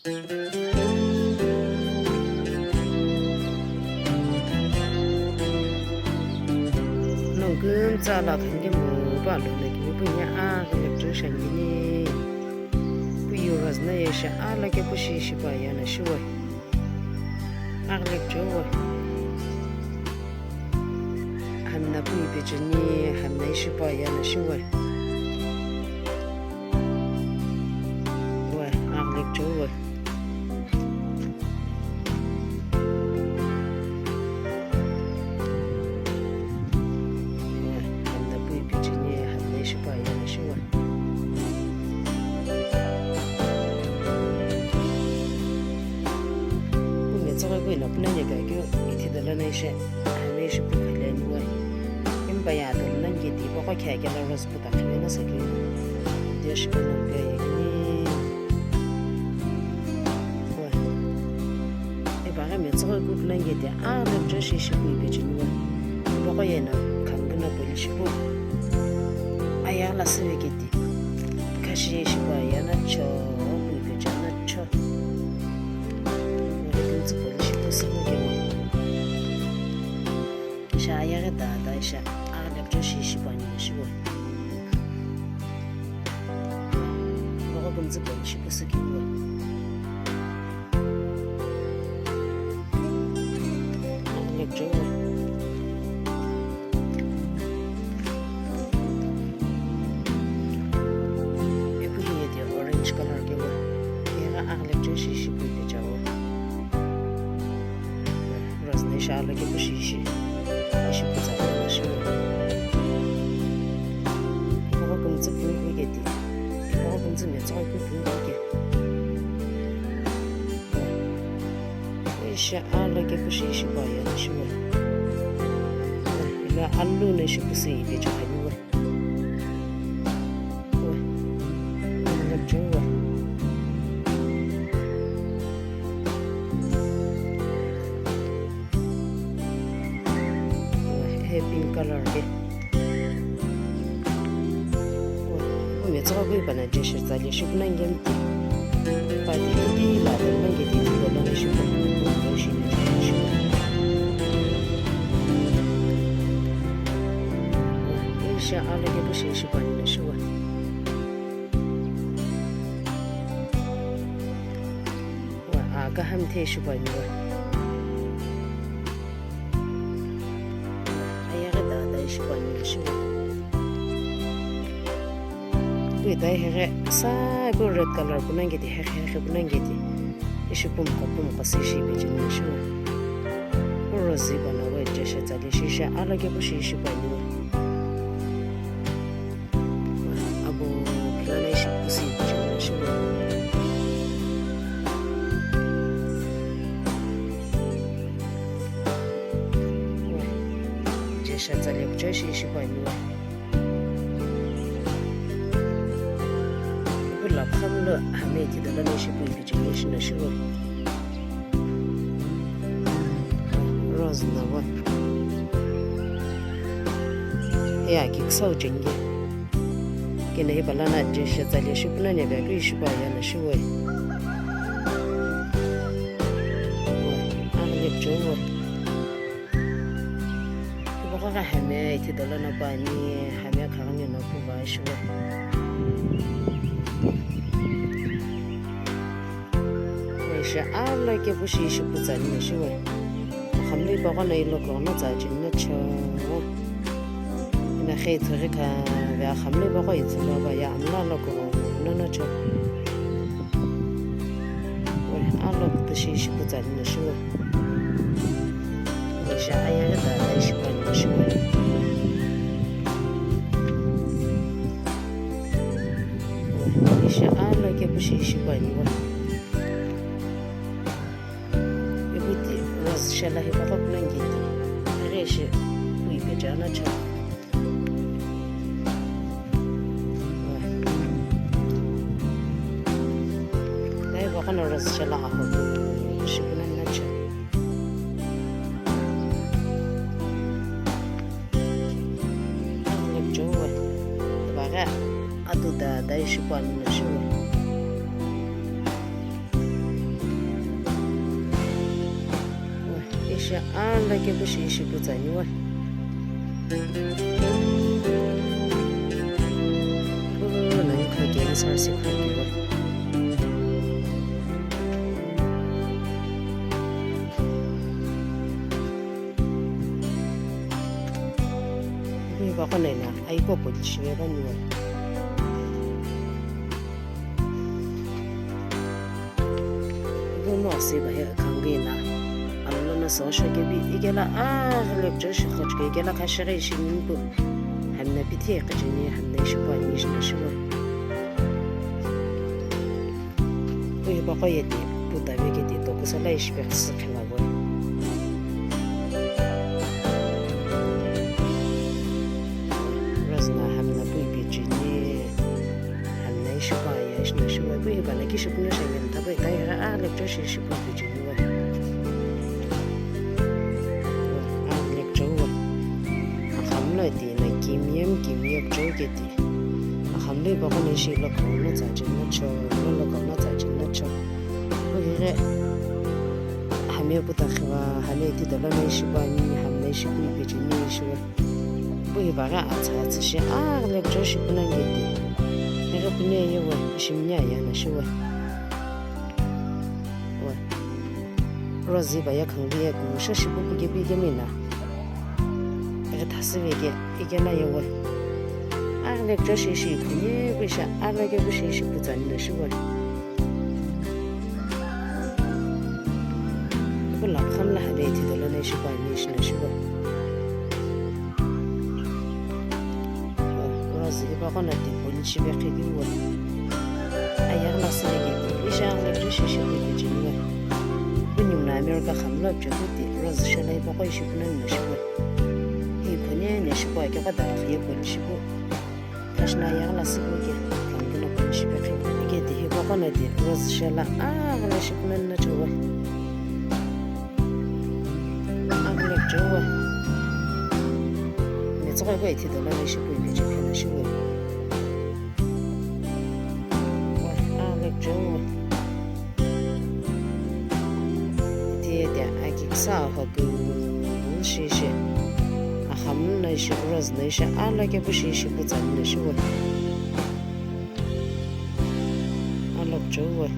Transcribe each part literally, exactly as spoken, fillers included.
Nongu kümtsü ala thongkemu pa lono kipu pu nya a gülüpchü shangini. Pu yu rose na ye shi ala kepu shi shipa ya na shiwe. Aghlipcho we. Hamna pui pecheni, hamna ishipa ya na shiwe. We, aghlipcho we. We, hamna pui pecheni, hamna ishipa ya na shiwe. Pu metsüghoi keu ino pu nani pi akeu ithi dolo no ishi, hami ishi pu khale ani we. Impa ya dolo nani ke ti poko khe kelo rose pu ta khale na sa keu. Dia shi pu nani pi akeu ni. We. Ipa ghi metsüghoi keu pu nani ke ti a lo jo shi ishi pu ipe cheni we. Poko ye no khami keu no pu ishi pu. Aya la sü ve ke ti. Khashi shipa ya na cho, pu ipe cha na cho. Ngari kümtsü polo shipu sü ngu kemo. Isha ayaghi dada isha, aghlipcho shi shipa ni shiwo. Poko kümtsü polo shipu sü kemo. Aghlipcho. Ipu hiye ti orange color kewo. Yegha aghlipcho shi shipu ipe chawo. Rose na ishi alo kepu shi ishi. Ishi pu tsa na shiwo. Poko kümtsü pulu ke ti. Poko kümtsü metsüghoi keu pulu ke. Ishi alo kepu shi ishi pa ya na shiwo. Ila alu na ishi pu sü ipe chawo we. We. Alo kepu we. We. He pink color ke. Metsüghoi keu pa na je shi tsale shi pu nani kemu ti. Pa ti ti la de nani ke ti ti de la shi pu nani kemu shi ni shi pu. Ishi alo kepu shi ishi pa ni na shiwo. Wa a ka ham the ishi pa ni wa. Ayaghi dada ishi pa ni na shiwo. Pu ita heghe sa pu red color pu nani ke ti heghe heghe pu nani ke ti. Ishi pumqo pumqo sü ishi ipe cheni shiwo. Pu rose pa na we je shi tsale shi ishi alo kepu shi ishi pa ni we. Abo phila na ishi pu sü ipe cheni shiwo. Je shi tsale pu shi ishi pa ni we. Ipu la khamlo hami ti dolo no ishi pu ipi cheni ishi na shiwo. Rose na wa. Ya ki ksau cheni. Kene hi pala na je shi tsale shi pu nani pi akeu ishi pa ya na shiwo. Aghlipcho we. Tipaqo ghi hamye ithi dolo no pu ani, hamye khaghi no pu va ishiwo. Ishi alo kepu shi ishi pu tsa ni ishiwo. Khamli paqo no ilo kughuno tsa cheni no cho. Ina khe ithughi kha ve khamli paqo ithulu va ya amla lo kughuno no cho. We, alo kutu shi ishi pu tsa ni ishiwo. Ishi ayaghi dada ishi pa ni ishiwo. We, ishi alo kepu shi ishi pa ni wa. Ipu ti rose shala hi paqo pu nani ke ti. Aghi ishi pu ipe cha na cho. Nai paqo no rose shala aho shipu nani na cho. Aghlipcho we. Tipaqo atu dada ishi pa ni na shiwo. Shi alokepu shi ishi putsa niwa. Pu nani kha cancer si kha niwa. Pu hipa qo nena aipo poli shive va niwa. Ipu no asi bahi khangina. Alo no so shokebi ikela a lecture shi khochke ikela kashire shi nipu. Hamna pithi qajini hamna shipu ani shi na shiwa. Pu hipa qo yeti puta veketi toku sala ishi pe khisi khila bo. Rose na hamna pu ipi chini. Hamna ishi pa ya ishi na shiwa pu hipa na kishi pu na shengen tabo ita ya a lecture shi ishi pu ipi chini wa. A lecture wa. Ahamna ti na kimyem kimyem choketi. Ahamle ba kono ishi lo kono tsa chinna cho, lo lo kono tsa chinna cho. Pu hire, hame puta khiwa, hame ti dolo na ishi ba ni, hamna ishi pu ipi chini ishi wa. Pu hipa ghi atsa atsa shi, a lecture shi pu na ngeti. Hire pu ne ye wa, ishi mnya ya na shi wa. Wa. Rose ba ya khangbi ya ku sho shi pu pu ke pi ke mina. Eke thasi ve ke, eke na ye we. A lecture shi shi khunye pu sha, a alokepu shi shi putsa ni na shi we. Pu la khan la ha le ti dolo na shi pa ni shi na shi we. Rose ipa qo na ti poli shive khidi we. Ayaghi la sile ke ti, ishi aghi le ju shi shi pu ipi cheni we. Pu nyu na America khan lo ju pu ti, Rose shela ipa qo ishi pu na ni shi we. Hi khone ne shi pa ke qo da ye poli shi pu. Kashna ayaghi la sile ke, khan pu na poli shive khidi. Ke ti hi pa qo na ti, Rose shela aghi le shi pu na ni na ju we. Aghi le ju we. Metsüghoi ko ithi dolo ishi pu ipi cheni na shi we. Wa, aghi le ju we. Ti ete aki kisa ho pu shi shi. Ahamna ishi Rose na ishi alokepu shi ishi putsa ni na shi we. Alo ju we.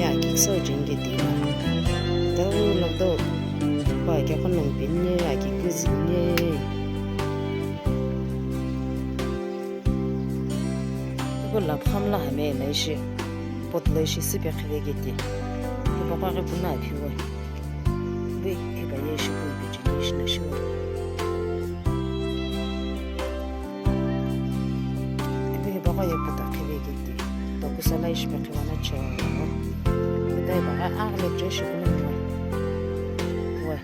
Ya, kikso jingke tina. Dau lo dau. Ba ke konong pinye, ya, kikso jinye. Ipu la phamla hame na ishi. Pot lo ishi sipe khile ke ti. Ipa pa ke puna phiwe. Pu hipa ye shi pu ipi cheni shi na shi we. Pu hipa qo ye puta khile ke ti. Toku sala ishi pe khiwa na cho. Pu ta hipa a, a le ju shi pu na ni we. We.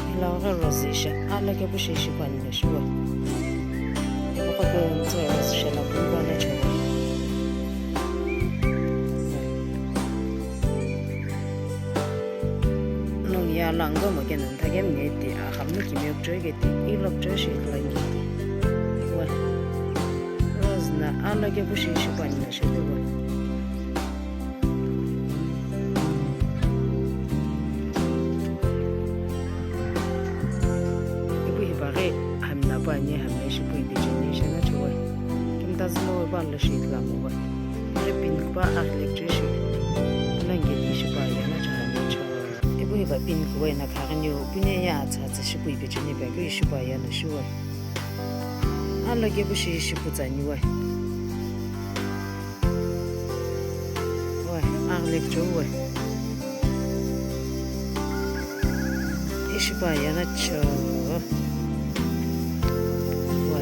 Hila ghi Rose shi alokepu shi ishi pa ni na shi we. Hipa qo ke ntse Rose shela pu pa na cho. Nung ya langdo mo ke nung thake mne ti, ahamnu kimiyok choi ke ti, ilok choi shi langi ti. Wa. Rose na alokepu shi shi pa ni na shi wa. Ipu hipa ghi hamna pa ni hamna shi pu ipi cheni shi na cho wa. Kimta zülo wa pa lo shi la mo wa. Ri pink pa aghi le ju shi. Langi ti shi pa ya na cha ha le cha. Ipu hipa pink wa na kha ghi ni u pu ne ya atsa atsa shi pu ipi cheni pa ku shi pa ya na shi wa. Alokepu shi shi putsa ni wa. Wa, aghi le ju wa. Ishi pa ya na cho. Wa.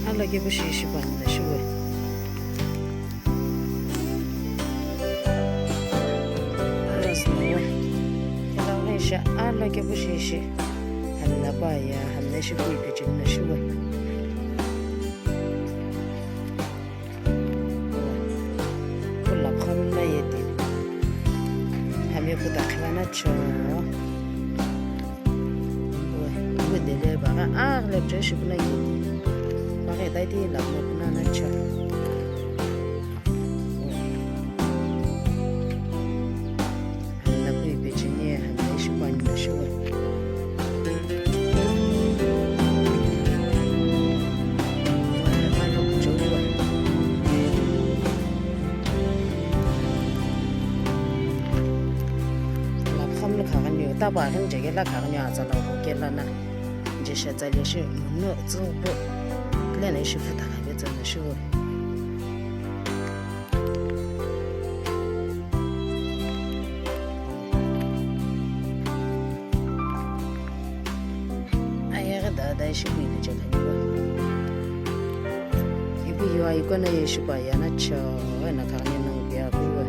Alokepu shi ishi pa ni na shi we. Rose na we. Hila ghi shi alokepu shi ishi. Hamna pa ya, hamna shi pu ipi cheni na shi we. Pu la phamla ye ti. Hame puta khiwa na cho. Pu dele ba ghi aghi le ju shi pu na ye ti. Ba Ghi dai ti lakhmo puna na cha. Hami na pui pecheni, hami na ishi pani na shiwe. Lakham lo khaghani, taba aghin jegela khaghani, aza lo kela na. Jesha tsale shi muno tsubo. Lena ishi futa khabe tsana shiwe. Ayeghi da da ishi pui pecheni. Ipi yo ayikona ye shipa yana cho, ena khaghani nongu pia kuwe.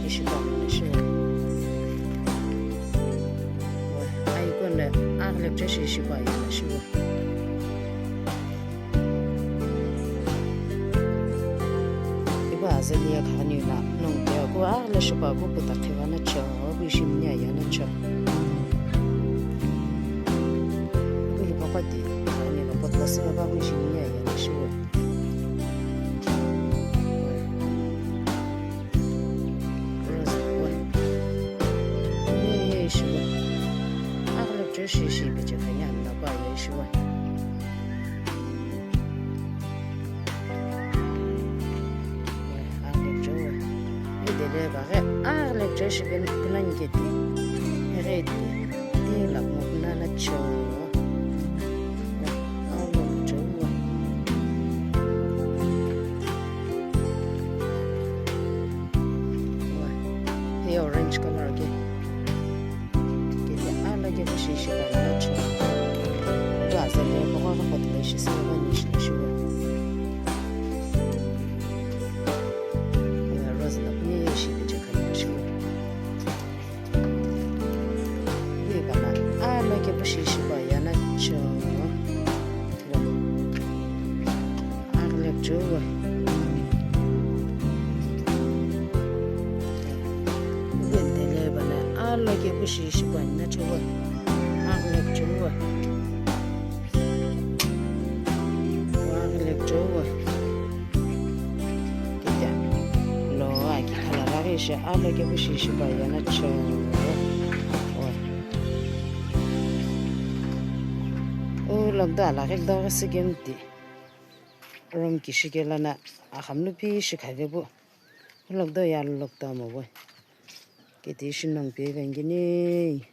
Ishi pa na shiwe. Ayikona aghle che shi ishi pa yana shiwe. Iba azali ya khaghani na nongu pia ku aghle shipa ku puta khiva na cho, ku ishi minya yana cho. Ku hipa pati khaghani na pati lasi ba ku ishi minya yana shiwe. Rose, we. Ye, ye, shiwe. Aghle che shi ishi pecheni kanya na pa ye shiwe. We, aghle che we. Ni dele ba ghi aghle che shi ben kunan ke ti. Ghi ti. Ti lakhmo puna na cho. Aghle che we. Hi orange color ke. Kete ala ke pushi shi pa na cho. Dua zele ko ko ko le shi se ba ni shi shi. Ya rose na ni shi ke che kan shi. Hi ba na ala ke pushi shi pa yana cho. Aghle che we. Bendele bana ala ke pushi shi pa na cho we. Aghle che we. Aghle che we. Kita. Lo aki khala rari shi ala ke pushi shi pa yana cho. O lagda ala ke daghi sigem ti. Room kishi kela na axamunu pi shi khave bu. Logdo ya logdo mo bu. Kete ishi nongu pighi vengeni.